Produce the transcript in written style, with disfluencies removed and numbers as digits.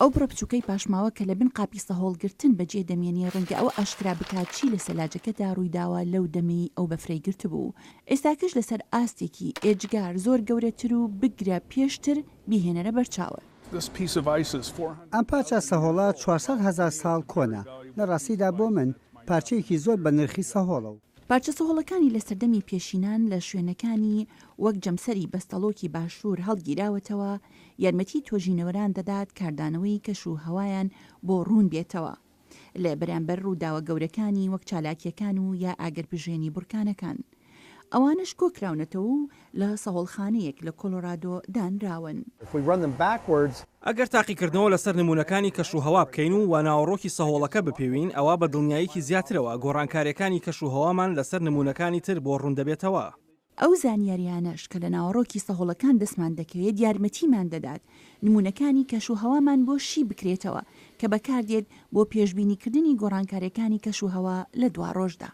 ئەو بڕە بچووکەی پاشماوە کە لە بن قاپی سەهۆڵگرتن بەجێ دەمێنێ ڕەنگە ئەوە ئاشکرا بکات چی لە سەلاجەکەدا ڕوویداوە لەو دەمەی ئەو بەفرەی گرتبوو. ئێستاکەش لەسەر ئاستێکی ئێجگار زۆر گەورەتر و بگرە پێشتر بیهێنەرە بەرچاوت. ئەم پارچە سەهۆڵە 400,000 ساڵ کۆنە، لە ڕاستیدا بۆ من پارچەیەکی زۆر بەنرخی سەهۆڵە و. پارچە سەهۆڵەکانی لە سەردەمی پێشینان لە شوێنەکانی وەک جەمسەری بەستەڵۆکی باشوور هەڵگیراوەتەوە، یارمەتی تۆژینەوەران دەدات کاردانەوەی کەش و هەوایان بۆ ڕوون بێتەوە لە بەرامبەر ڕووداوە گەورەکانی وەک چالاکییەکان و یا ئاگرپژێنی بورکانەکان. ئەوانەش کۆکراونەتەوە و لە سەهۆڵخانەیەک لە کۆلۆرادۆ دانراون. ئەگەر تاقیکردنەوە لەسەر نموونەکانی کەشوهەوا بکەین و و ناوەڕۆکی سەهۆڵەکە بپێوین، ئەوا بە دڵنیاییەکی زیاترەوە گۆڕانکارییەکانی کەشوهەوامان لەسەر نموونەکانی تر بۆ ڕوون دەبێتەوە. ئەو زانیاریانەش کە لە ناوەڕۆکی سەهۆڵەکان دەستمان دەکەوێت یارمەتیمان دەدات نموونەکانی کەشوهەوامان بۆ شی بکرێتەوە کە بەکاردێت بۆ پێشبینیکردنی گۆڕانکارییەکانی کەشوهەوا لە دواڕۆژدا.